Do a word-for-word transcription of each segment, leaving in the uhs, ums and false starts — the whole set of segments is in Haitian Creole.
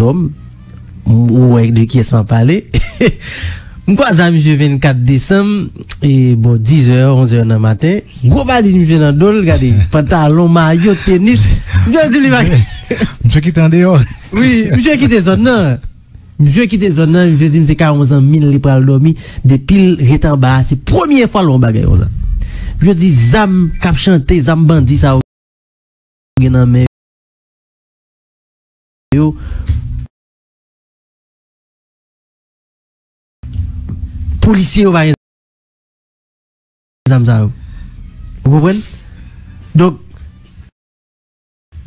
Dòm, ou wè de kiyès m ap pale. M kwaze a misye vennkat desanm, e bò diz è, onz è nan maten. Gwo valiz misye nan do l, gade, pantalon, mayo, tenis. Misye di li pa. Misye kite andeyò. Wi, misye kite zòn nan. Misye kite zòn nan, misye di m se kay yon zanmi l li pral dòmi. Depi l ret anba a, se premye fwa l wè yon bagay konsa. Misye di zam k ap chante, zam bandi sa yo gen nan men yo. Polisye yo pa gen zam sa yo. Ou konprann? Donk,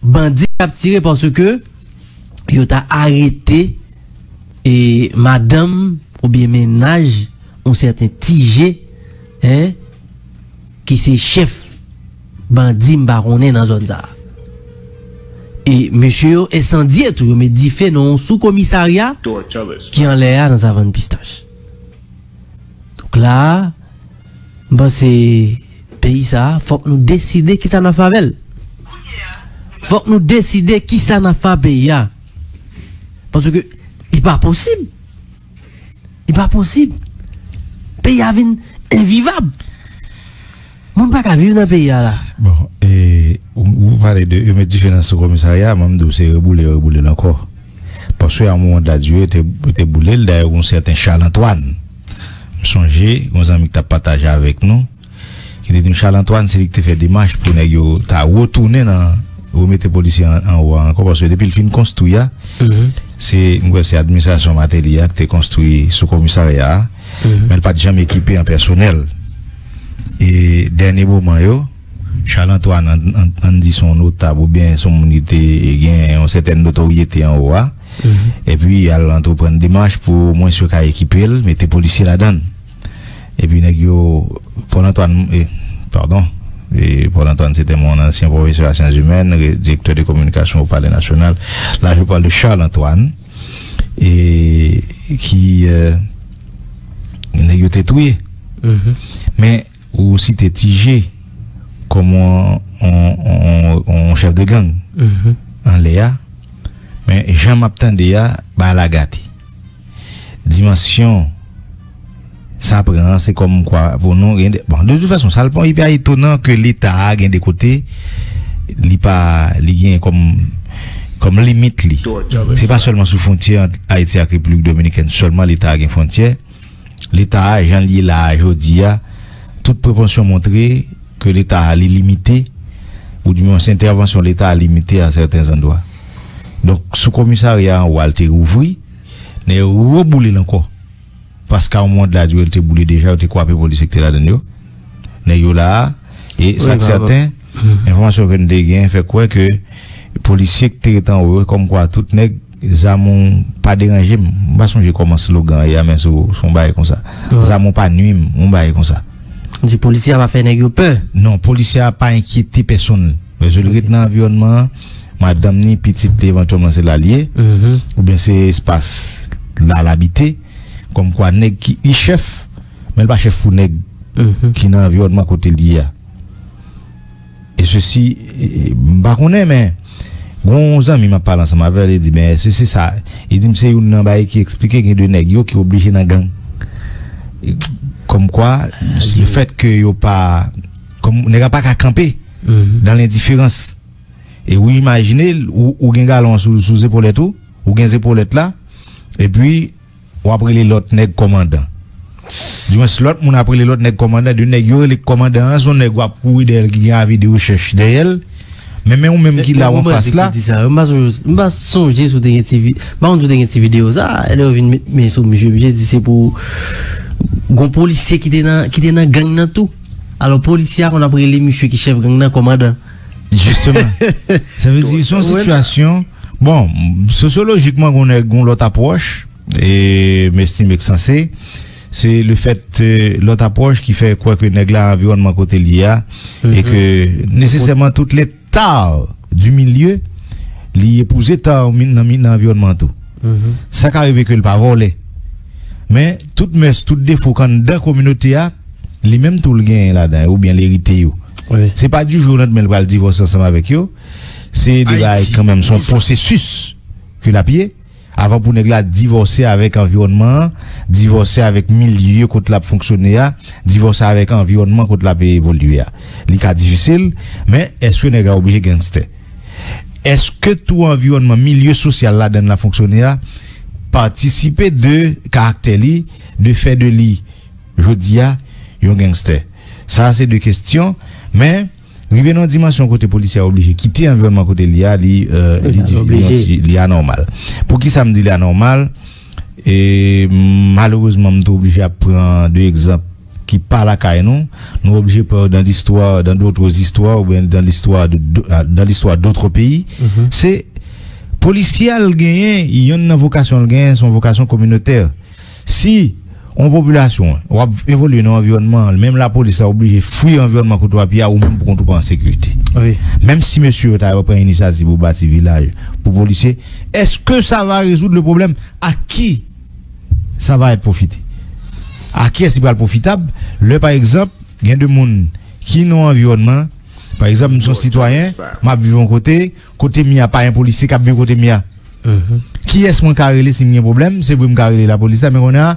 bandi ap tire paske yo ta arete e madanm oubyen mennaj yon sèten Ti Je, en, ki se chèf bandi m pa konnen nan zòn sa a. E mesye yo ensandye tou, yo met dife nan yon sou komisarya ki anlè a nan Savann Pistach. Donk la a, m panse peyi sa a, fòk nou deside kisa n ap fè avè l. Fòk nou deside kisa n ap fè a peyi a. Paske li pa posib. Li pa posib. Peyi a vin envivab. Moun pa ka viv nan peyi a la. Bon, e, ou, ou pale de, yo met dife nan sou komisarya, mwen m di w se reboule, yo reboule l ankò. Paske a yon moman de la durée, yo te, yo te boule l, dayè, yon sèten Charles Antoine. M sonje, yon zanmi ki t ap pataje avèk nou, ki te di m Charles Antoine, se li ki te fè demach pou nèg yo ta retounen nan remete polisye an, anwo a ankò, paske depi l fin konstwi a, se, m kwè se administrasyon Martelly a ki te konstwi sou komisarya a, men l pa t janm ekipe an pèsonèl. E dènye moman yo, Charles Antoine, ann, ann, ann di se yon notab oubyen se yon moun ki te gen yon sètèn notoryete anwo a, epi y al antreprann demach pou omwens yo ka ekipe l, mete polisye ladan l. Epi nèg yo, Paul Antoine, e, padon, e, Paul Antoine, c'était mon ancien professeur à Sciences Humaines, re-, directeur de communication au Palais National. Là, je parle de Charles Antoine, e, ki, euh, nèg yo te touye. Men, ou site Ti Je kòm yon, yon, yon, yon chèf de gang anlè a. Men, jan m ap tande a, bagay la gate. Dimansyon sa pran an, se kòmkwa pou nou gen de, bon, de tout fason, sa l pran, li pa etonan ke Leta a gen de kote, li pa, li gen kòm, kòm limit li. Se pa sèlman sou fwontyè ant Ayiti ak Repiblik Dominikèn sèlman Leta a gen fwontyè. Leta a, jan l ye la a jodi a, tout prepansyon montre ke Leta a, li limite, oudimwens entèvansyon Leta a limite a sèten zandwa. Donk, sou komisarya anwo a, l te rouvri, nèg yo reboule l ankò. Paske a yon moman de la durée, l te boule deja, yo te kwape polisye ki te ladan l yo. Nèg yo la a, e sa k sèten, enfòmasyon ke n te gen fè kwè ke polisye ki te ret anwo yo, kòmkwa tout nèg, zam ou pa deranje m. M pa sonje kòman slogan an ye a, men se, se yon bagay konsa. Zam ou pa nwi m, yon bagay konsa. Di polisye a pa fè nèg yo pè. Non, polisye a pa enkyete pèsonn. Paske l ret nan anviwònman an, madanm ni, pitit li evantyèlman se la l ye, oubyen se espas la l abite, kòmkwa nèg ki, li chèf, men l pa chèf pou nèg ki nan anviwònman kote l ye a. E sesi, e, e, m pa konnen, men gon zanmi m ap pale ansanm avè l, li di, men sesi sa, li di m se youn nan bagay ki eksplike gen de nèg yo ki oblije nan gang. E, kòmkwa, le fèt ke yo pa, kòm, nèg la pa ka kanpe dan lendiferans. E ou imajine l, ou, ou gen galon sou, sou zepolèt ou, ou gen zepolèt la, epi w ap rele lòt nèg kòmandan. Dimwens, lòt moun ap rele lòt nèg kòmandan, de nèg yo rele kòmandan an, se yon nèg w ap kouri dèyè l ki gen avi de rechèch dèyè l. Men, men ou menm ki la w anfas la. M pa sonje, m pa sonje si w te gen ti vi-, m pa konn si w te gen ti videyo sa, lè yo vin met men sou misye, misye di se pou gon polisye ki te nan, ki te nan gang nan tou. Alò, polisye a konn ap rele misye ki chèf gang nan kòmandan. Jisteman. Sa vle di, se yon sitiyasyon, bon, sosyolojikman, gon nèg, gon lòt apwòch, e m estime ke sanse, se le fèt, e, lòt apwòch ki fè kwè ke nèg la anviwònman kote l ye a, e ke nesesèman tout leta du milieu, li epouze ta nan, nan anviwònman tou. Sa ka rive ke l pa vòlè. Men, tout mès, tout defo k anndan kominote a, li menm tou l genyen ladan, oubyen l erite yo. Se pa du jour au lendemain l pral divòse ansanm avèk yo. Se de bagay kanmenm, se yon pwosesis ke l ap ye. Avan pou nèg la divòse avèk anviwònman an, divòse avèk milye kote l ap fonksyone a, divòse avèk anviwònman kote l ap evolye a. Li ka difisil, men èske nèg la oblije gangstè? Èske tou anviwònman, milye sosyal ladan l ap fonksyone a, patisipe de karaktè li, de fè de li jodi a yon gangstè? Sa se de kesyon, men rive nan yon dimansyon kote polisye a oblije kite anviwònman kote li a, li, euh, li, li, li anòmal. Poukisa m di li anòmal? E malerezman, m te oblije ap pran de egzanp ki pa lakay nou. Nou oblije pran dans l'histoire, dans d'autres histoires, oubyen dans l'histoire de, de, dans l'histoire d'autres pays. Se polisye a l genyen, yonn nan vokasyon l genyen, se yon vokasyon kominotè. Si yon popilasyon, w ap evolye nan yon anviwònman, menm lapolis la oblije fwi anviwònman kote w ap ye a, ou menm pou kont ou pa an sekirite. Menm si mesye yo ta yo pran inisyativ pou bati vilaj pou polisye, èske sa va rezoud le pwoblèm? A ki sa va èt pwofite? A kiyès li pral pwofitab? Lè, pa egzanp, gen de moun ki nan yon anviwònman, pa egzanp, m se yon sitwayen, m ap viv yon kote, kote m ye a pa gen polisye k ap viv kote m ye a. Kiyès mwen ka rele si m gen pwoblèm? Se vre m ka rele lapolis la, men kounye a,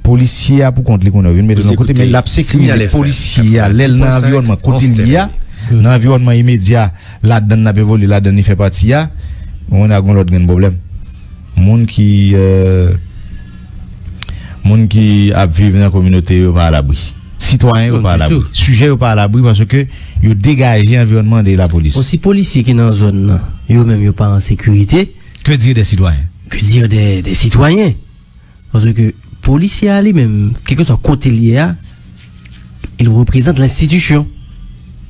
polisye a pou kont li kounye a, vin mete l yon koute men l ap sekirize polisye a lè l nan anviwònman kote l ye a, nan anviwònman imedya ladan l ap evolye, ladan li fè pati a. Kounye a gon lòt grenn pwoblèm. Moun ki, euh, moun ki ap viv nan kominote yo pa alabri. Sitwayen yo pa alabri. Sijè yo pa alabri paske yo degaje anviwònman de lapolis. Bon, si polisye ki nan zòn nan, yo menm yo pa an sekirite, que dire des citoyens? Que dire des, des citoyens? Paske polisye a li menm, kèlkeswa kote l ye a, il représente l'institution.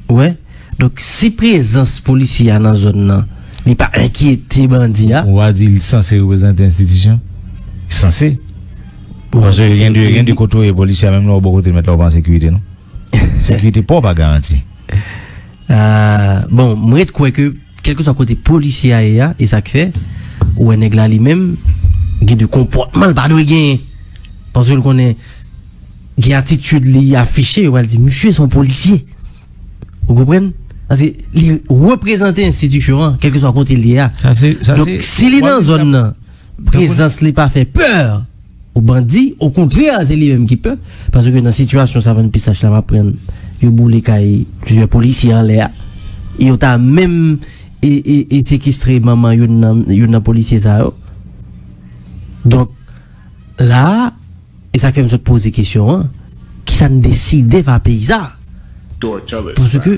Ou wè? Donk, si prezans polisye a nan zòn nan, li pa enkyete bandi a. Ou a di li sanse reprezante enstitisyon? Sanse. Paske gen de, gen de kote w ye, polisye a menm lè w bò kote l mèt la, ou pa an sekirite, non. Sekirite pa w pa garanti. Ah, bon, mwen ret kwè ke kèlkeswa kote polisye a ye a, e sa k fè, ou wè nèg la li menm, gen de konpòtman l pa dwe genyen. Paske l konnen gen atitid li afiche, yo pral di, "Misye se yon polisye." Ou konprann? Paske li reprezante enstitisyon an, kèlkeswa kote l ye a. Sa se, sa se. Donk, si li nan zòn nan, prezans li pa fè pè o bandi, okontrè, se li menm ki pè. Paske nan sitiyasyon Savann Pistach la, m aprann yo boule kay plizyè polisye anlè a. E yo ta menm e, e, e sekestre manman youn nan, youn nan polisye sa yo. Donk, la a, e sa k fè m sot poze kesyon an, kisa n deside fè a peyi sa? Paske,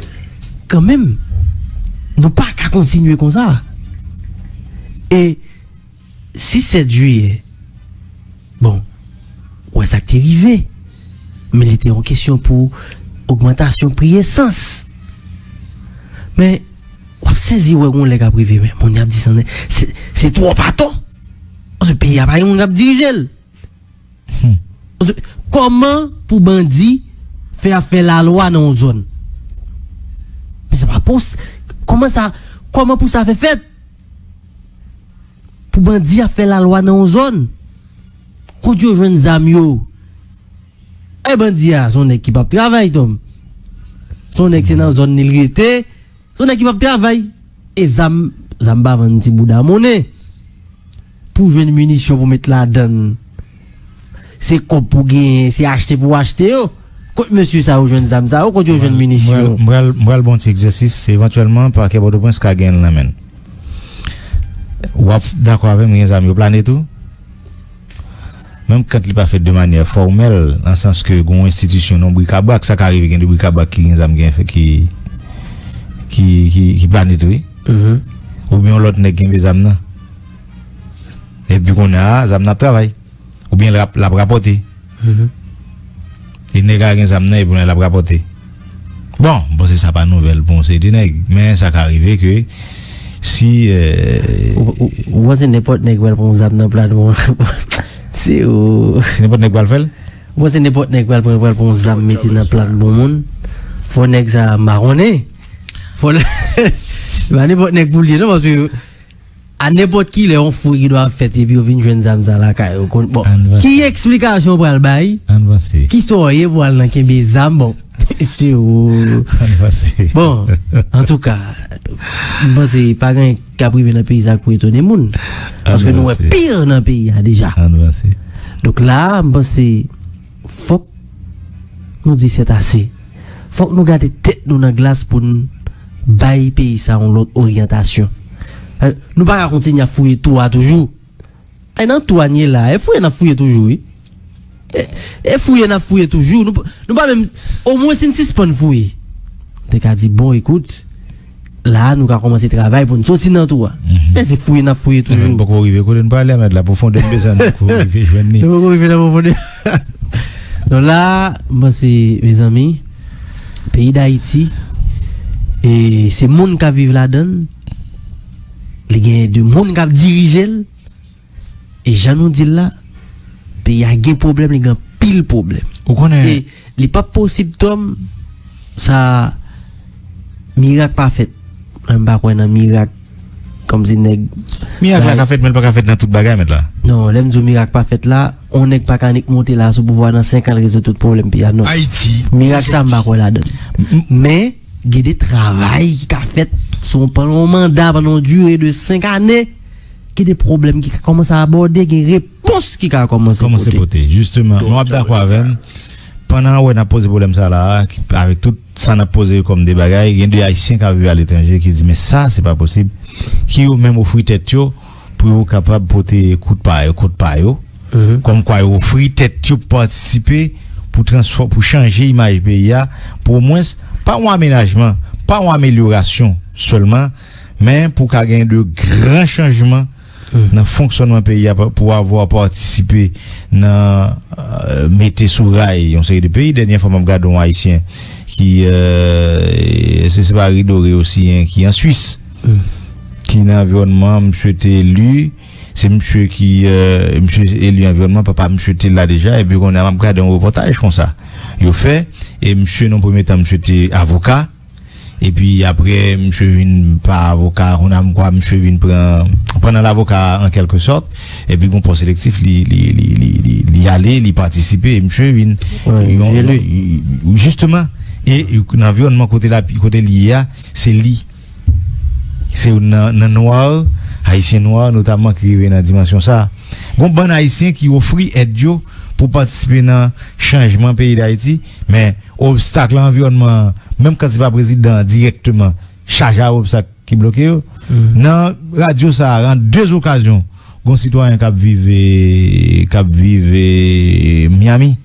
kanmenm, nou pa ka kontinye konsa. E sis sèt jiyè, bon, ou wè sa k te rive. Men li te yon kesyon pou ogmantasyon pri esans. Men, w ap sezi wè gon lè k ap rive, men moun y ap di se, se twòp atò. Paske peyi a pa gen moun k ap dirije l. Kòman pou bandi fè ap fè lalwa nan yon zòn? Men sa pa pos-, kòman sa, kòman pou sa fè fèt? Pou bandi ap fè lalwa nan yon zòn? Kot yo jwenn zam yo? E bandi a, se yon nèg ki p ap travay, Tom. Se yon nèg, se nan zòn li l rete, se yon nèg ki p ap travay. E zam, zam pa vann ti bouda monnen. Pou jwenn minisyon pou met ladann, se kòb pou genyen, se achte pou achte yo. Kot mesye sa yo jwenn zam sa yo? Kot yo jwenn minisyon? M pral, m pral, m pral ba w yon ti egzèsis, evantyèlman, pakè Pòtoprens ka gen l nan men l. W ap dakò avè m, gen zam yo plane tou. Menm kan li pa fèt de manyè fòmèl, nan sans ke gen yon enstitisyon, yon brikabrak, sa ka rive gen de brikabrak ki gen zam, gen, ki, ki, ki, ki plane tou, wi. Oubyen yon lòt nèg kenbe zam nan. Epi kounye a, zam nan ap travay. Oubyen l ap, l ap rapòte. E nèg a gen zam nan, epi kounye a l ap rapòte. Bon, m panse sa pa nouvèl pou yon seri de nèg, men sa ka rive ke si, euh, ou, ou, ou panse nenpòt nèg pral pran yon zam nan plat bon, se ou. Si nenpòt nèg pral fè l? Ou panse nenpòt nèg pral pran, pral pran yon zam mete nan plat bon moun? Fò nèg sa mawonnen. Fò, pa nenpòt nèg pou l ye, non, paske a nenpòt ki lè, yon fou ki dwe ap fèt epi yo vin jwenn zam sa lakay yo. Bon, ki eksplikasyon w pral bay? Ki sa w ye pou al nan kenbe zam? Bon, se ou. Bon, antouka, M panse pa gen k ap rive nan peyi sa k pou etone moun. Paske nou wè pire nan peyi a deja. Donk la, m panse fòk nou di sètase. Fòk nou gade tèt nou nan glas pou n bay peyi sa yon lòt oryantasyon. Eh, nou pa ka kontinye ap fouye twou a toujou. Ay, nan twou a n ye la, e fouye n ap fouye toujou, wi. E, e fouye n ap fouye toujou. Nou, nou pa menm, omwen si n sispann fouye. Te ka di, bon, ekout, la, nou ka kòmanse travay pou n soti nan twou a. Men se fouye n ap fouye toujou. Nou poko rive kote n prale a, mèt la, pwofondè n bezwen, nou poko rive jwenn li. Nou poko rive nan pwofondè. Donk la, m panse, mezanmi, peyi Dayiti, e se moun k ap viv ladan l, li gen de moun k ap dirije l, e jan nou di l la, peyi a gen pwoblèm, li gen anpil pwoblèm. Ou konnen. E li p ap posib, Tom, sa, mirak pa fèt. Mwen, m pa kwè nan mirak, kòmsi nèg. Mirak la ka fèt, men l pa ka fèt nan tout bagay, mèt la. Non, lè m di w mirak pa fèt la, yon nèg pa ka nik monte la sou pouvwa nan senk an, l rezoud tout pwoblèm peyi a, non. Ayiti. Mirak sa, m pa kwè ladan l. Men, gen de travay ki ka fèt sou yon, pandan yon manda, pandan yon dire de senk ane, gen de pwoblèm ki ka kòmanse abòde, gen repons ki ka kòmanse pote. Kòmanse pote, jisteman. Men w ap dakò avè m, pandan w wè n ap poze pwoblèm sa la a, ki, avèk tout sa n ap poze kòm de bagay, gen de Ayisyen k ap viv aletranje ki di, men sa, se pa posib. Ki yo menm ofri tèt yo pou yo kapab pote kout pa yo, kout pa yo. Kòmkwa yo ofri tèt yo pou patisipe, pou transfò-, pou chanje imaj peyi a, pou omwens, pa yon amenajman, pa yon amelyorasyon sèlman, men pou ka gen de gran chanjman nan fonksyònman peyi a, pa-, pou avwa patisipe nan, euh, mete sou ray yon seri de peyi. Dènyè fwa m ap gade yon Ayisyen ki, euh, se, se pa Ridore osi, en, ki an Swis, ki nan anviwònman, misye te eli, se misye ki, euh, misye eli anviwònman, papa misye te la deja, epi kounye a m ap gade yon repòtaj konsa yo fè, e misye nan premye tan, misye te avoka, epi apre, misye vin pa avoka, kounye a m kwè misye vin pran, pran nan lavoka an kèlke sòt, epi gon pòs elektif, li, li, li, li, li, li ale, li patisipe, e misye vin yon, jisteman, e nan anviwònman kote la, kote li ye a, se li. Se youn nan, nan nwa, Ayisyen nwa, notamman, ki rive nan dimansyon sa a. Gon bann Ayisyen ki ofri èd yo pou patisipe nan chanjman peyi Dayiti, men obstak nan anviwònman an, menm kan se pa prezidan an dirèkteman, chaje a obstak ki bloke yo. Nan radyo sa a, nan de okazyon, gon sitwayen k ap viv, e, k ap viv, e, Miami,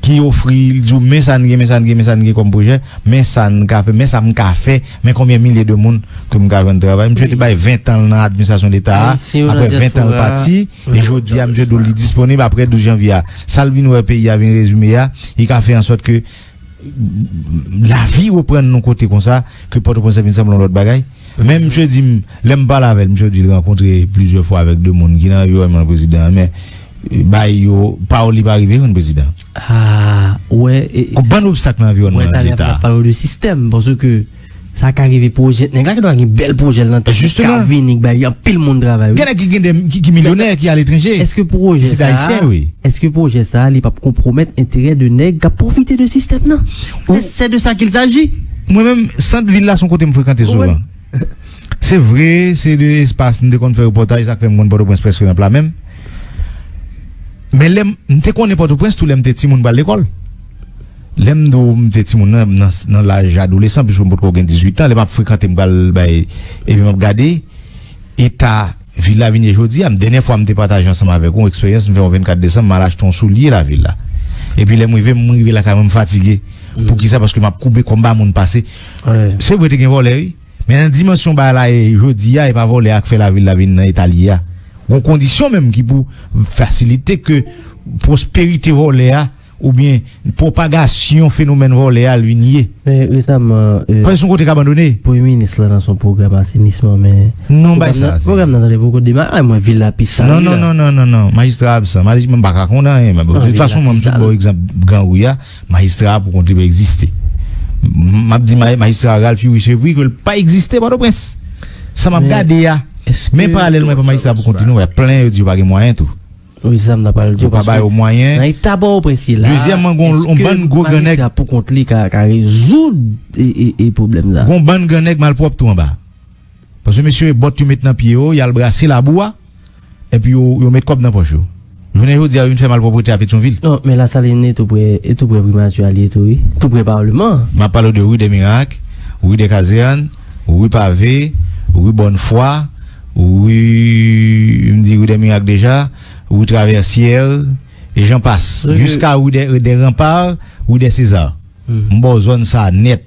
ki ofri, li di w, men sa n gen, men sa n gen, men sa n gen kòm pwojè, men sa n ka fè, men sa m ka fè, men konbyen milye de moun ke m ka jwenn travay. Misye te bay ven tan l nan administrasyon leta a, apre ven tan l pati, e jodi a, misye di w li disponib apre douz janvye a. Sa l vin wè peyi a vin rezime a, li ka fè an sòt ke lavi reprann yon kote konsa, ke Pòtoprens vin sanble yon lòt bagay. Men misye di m, lè m pale avè l, misye di l rankontre plizyè fwa avèk de moun ki nan anviwònman prezidan an, men, e, bay yo, pawòl li pa rive jwenn prezidan. Ah, wè, e, gon bann obstak nan anviwònman leta a. Wè, talè a pale de sistèm, paske sa ka rive pwojè, nèg la ki dwa gen bèl pwojè l nan tèt, ki ka vini, ki bay anpil moun travay, wi. Gen nèg ki gen de, ki, ki milyonè, ki aletranje. Èske pwojè sa, èske pwojè sa, li p ap konpwomèt enterè de nèg k ap pwofite de sistèm nan? Se, se de sa qu'il s'agit. Mwen menm, sant vil la se yon kote m frekante souvan. Se vre, se de espas m te konn fè repòtaj, sa k fè m konn Pòtoprens prèske nan pla men m. Men lè m, m te konnen Pòtoprens tou lè m te timoun pral lekòl. Lè m di w m te timoun nan, nan, nan laj adolesan, piske m potko gen dizuit an, lè m ap frekante, m pral bay, epi m ap gade eta vil la vin ye jodi a. M, dènyè fwa m te pataje ansanm avèk ou yon eksperyans, m fè yon vennkat desanm, m al achte yon soulye lavil la. Epi lè m rive, m rive lakay mwen, m fatige. Poukisa? Paske m ap koube kò m ba moun pase. Se vre, te gen vòlè, wi. Men nan dimansyon bagay la ye jodi a, e pa vòlè a k fè lavil la vin nan eta l ye a. Gon kondisyon menm ki pou fasilite ke pwosperite vòlè a, oubyen pwopagasyon fenomèn vòlè a, l vin ye. Men resaman, e, paske se yon kote k abandone. Premye minis la nan son pwogram asenisman, men non, bay sa, pwogram nan sanble poko demare. Ay, mwen, vil la pi sal, non, non, non, non, non, non. Majistra absan. Majistra, m pa ka konn anyen, men bon, de tout fason, mwen, m sot ba w egzanp Granri a. Majistra a pou kont li pa egziste. M ap di ma-, majistra Ralph Youri Chevry ke l pa egziste Pòtoprens. Sa m ap gade a. Men paralèl mwen pa majistra pou kont li, nou wè plen yo di yo pa gen mwayen tou. Wi, se sa m ta pral di w, pa ba yo mwayen. Nan eta Pòtoprens ye la, dezyèmman, gon yon bann gwo grannèg pou kont li ka, ka rezoud e, e, e pwoblèm sa. Gon bann grannèg malpwòp tou anba. Paske mesye bòt yo met nan pye yo, y al brase labou a, epi yo, yo met kòb nan pòch yo. Jounen jodi a, yo vin fè malpwòprete a Petyonvil. Non, men Lasalin e tou prè, e tou prè primati a li ye tou, wi. Tou prè palman. M ap pale w de Rue des Miracles, Rue des Casernes, Rue Pavée, Rue Bonnefoi, Rue, m di Rue des Miracles deja, Rue Traversière, et j'en passe. Jiska Rue des, des Remparts, Rue des Césars. M ba w zòn sa nèt.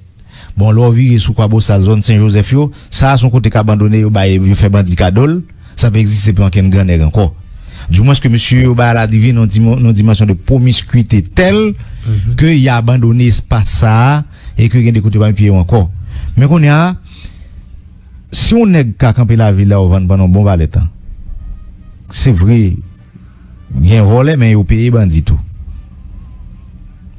Bon, lè w vire sou Kwabosal, zòn Sen Jozèf yo, sa a se yon kote k abandone, yo bay, yo fè bandi kado l. Sa pa egziste pou ankenn grannèg ankò. Dimwens ke mesye yo bay aladivin nan yon dimansyon de pwomiskwite tèl ke y abandone espas sa a e ke gen de kote yo pa met pye yo ankò. Men kounye a, si yon nèg ka kanpe lavil la, ou vann pandan yon bon valè tan. Se vre, gen vòlè, men yo peye bandi tou.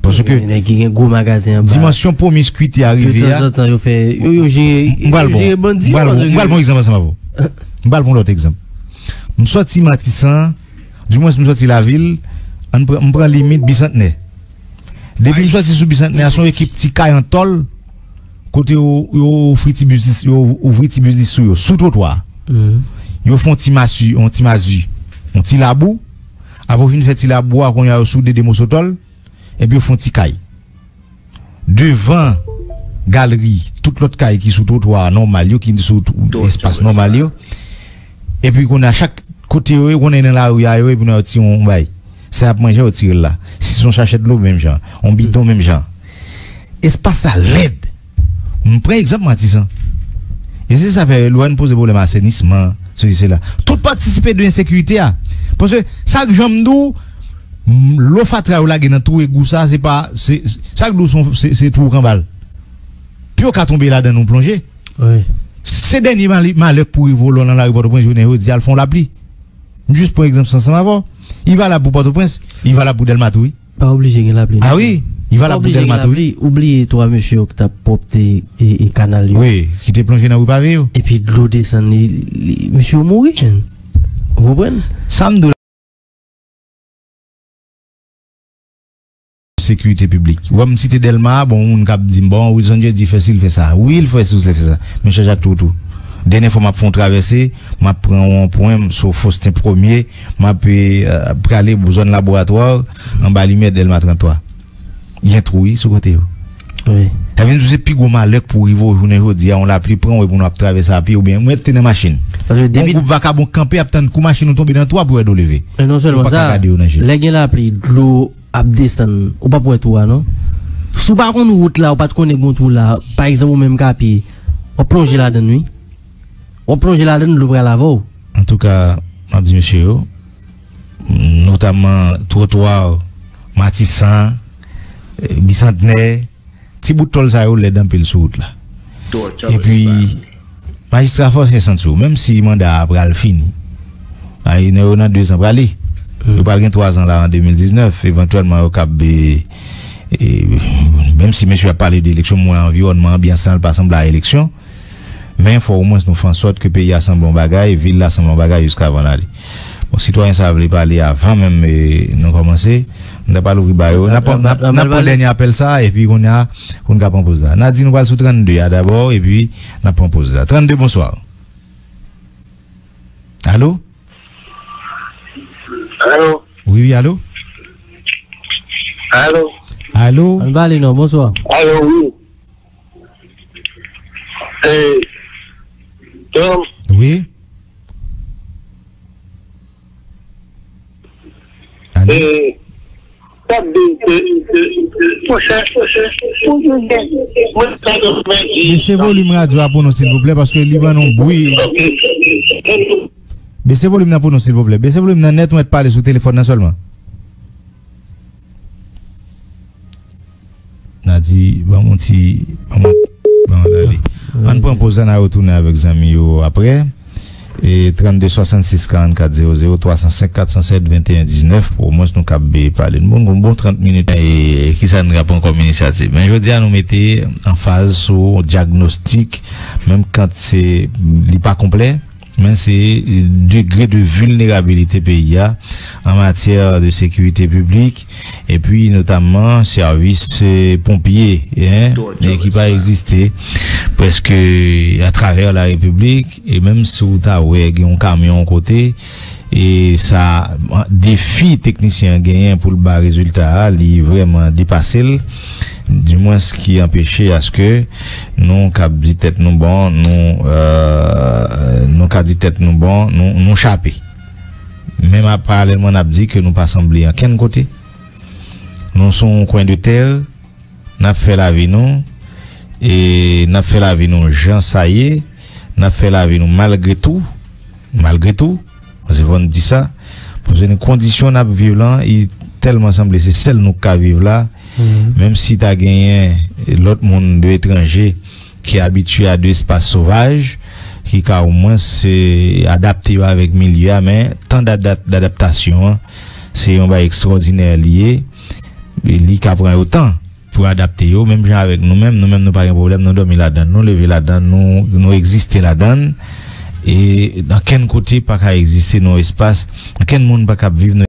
Paske gen nèg ki gen gwo magazen anba. Dimansyon pwomiskwite a rive a. Tanzantan, yo fè, yo, yo jere, yo jere bandi. M pral pran yon egzanp ansanm avè w. M pral pran yon lòt egzanp. M sòti Matisan, dimwens m sòti lavil, ann pran, m pran limit Bisantnè. Depi m sòti sou Bisantnè a, se yon ekip ti kay an tòl, kote yo, yo ofri ti biznis, yo ouvri ti biznis sou yo, sou twotwa. Yo fè yon ti masi, yon ti mazi, yon ti labou. Apre yo fin fè ti labou a, kounye a yo soude de moso tòl, epi yo fè yon ti kay. Devan galri, tout lòt kay ki sou twotwa a nòmal yo, ki sou espas nòmal yo. Epi kounye a chak kote yo ye, kounye a nan lari a yo ye, epi nou yo ti yon bay. Sa y ap manje, yo tire l la. Si se yon sachè dlo, menm jan. Yon bidon, menm jan. Espas la lèd. M pran egzanp Matisan. E se sa fè lè n poze pwoblèm asenisman, sesi, sela. Tout patisipe de ensekirite a. Paske sa k janm di w, m, lo fatra yo lage nan twou egou sa, se pa, se, se, sa k di w se, se, se twou kanbal. Pi yo ka tonbe ladan nou plonje. Wi. Se dènye mali-, malè k pou rive w lè w nan lari Pòtoprens, jounen jodi a, l fè yon lapli. M jis pran egzanp sa ansanm avè w. Li valab pou Pòtoprens, li valab pou Dèlma tou, wi. Pa oblije gen lapli non. A wi, li valab pou Dèlma tou, wi. Ou bliye twa mesye yo ki t ap pwòpte e, e kanal yo. Wi, ki te plonje nan ri pave yo. Epi dlo desann, li, li, mesye yo mouri, menn. Ou konprann? Sa m di w la. Sekirite piblik. Ou wè m site Dèlma, bon, moun k ap di m, bon, Wilson Jeudi fè si, l fè sa. Wi, l fè si, l fè sa. Men Jean Jacques Toutou. Dènye fwa m ap fè yon travèse, m ap pran yon pwen, m sou Faustin Premier, m ap, eh, prale zòn Laboratwa, anba limyè Dèlma trannntwa. Gen twou, wi, sou kote yo. Wi. Sa vle di se pi gwo malè k pou rive w jounen jodi a, yon lapli pran w epi w ap travèse a pye oubyen mwen te nan machin. Yon gwoup vakabon kanpe ap tann kou machin ou tonbe nan twou pou yo ede w leve. E non sèlman sa, lè gen lapli, dlo ap desann, ou p ap wè twou a non. Si w pa konn wout la, ou pa t konnen gen twou la, pa egzanp ou menm k a pye, w ap plonje ladan l wi. W ap plonje ladan l, dlo pral avè w. Antouka, m ap di mesye yo, notamman twotwa, Matisan, eh, Bisantnè, ti bout tòl sa yo lèd anpil sou wout la. Epi, majistra fò fè santi w, menm si manda a pral fini, ay, nan yo nan dezan prale. Yo pral gen twazan la an de mil diznèf, evantyèlman yo kab, e, e, menm si mesye ap pale de eleksyon, mwen anviwònman, anbyans lan, l pa sanble a eleksyon. Men fò omwens nou fè ansòt ke peyi a sanble yon bagay, vil la sanble yon bagay jiska avan n ale. Bon, sitwayen sa a vle pale avan menm, e, nou kòmanse. M ta pral ouvri ba yo. N ap, n ap, n ap pran dènye apèl sa a, epi kounye a, pou n ka pran poz la. N a di nou pral sou trannde a dabò, epi n ap pran poz la. Trannde, bonswa. Alo? Alo? Wi, wi, alo? Alo? Alo? Ann pale non, bonswa. Alo, wi. Eh, Tom. Wi. Alo? Eh, tande, eh, eh, monchè, mwen, mwen, mwen, mwen, Bese volim radyo a pou nou, silvouplè, paske li ban nou bwi. Ok. Bese volim nan pou nou, silvouplè. Bese volim nan nèt, ou mèt pale sou telefòn nan sèlman. N a di, ban m yon ti, ban m, ban m ale. Ann pran poz la, n a retounen avèk zanmi yo apre. E trannde swasannsis karannkat zewo zewo, twa san senk kat san sèt venteyen diznèf, pou omwens nou kab pale. Nou bon, bon trant minit. E kisa n ka pran kòm inisyativ? Men jodi a, nou mete anfaz sou dyagnostik, menm kan se, li pa konplè, Men se degre de vilnerabilite peyi a an matyè de sekirite piblik, epi notamman sèvis, eh, ponpye, hein, e ki pa egziste prèske atravè la repiblik. E menm si w ta wè gen yon kamyon yon kote, e sa, defi teknisyen an genyen pou l ba rezilta a, li vrèman depase l, dimwens ki anpeche aske nou kab di tèt nou bon, nou, euh, nou ka di tèt nou bon, nou, nou chape. Men paralèlman, n ap di ke nou pa sanble ankenn kote. Nou se yon kwen de tè, n ap fè lavi nou, e n ap fè lavi nou jan sa ye, n ap fè lavi nou malgre tou, malgre tou, paske fò n di sa, paske nou kondisyon n ap viv lan, li tèlman sanble se sèl nou k ka viv la, menm si ta genyen lòt moun de etranje ki abitye a de espas sovaj, ki ka omwens, eh, adapte yo avèk milye a, men tan dada-, dadaptasyon an, se yon bagay ekstwòdinè li ye. Li ka pran yo tan pou adapte yo, menm jan avèk nou menm. Nou menm, nou pa gen pwoblèm, nou dòmi ladan l, nou leve ladan l, nou, nou egziste ladan l. E ankenn kote pa ka egziste nan espas, ankenn moun pa ka ap viv nan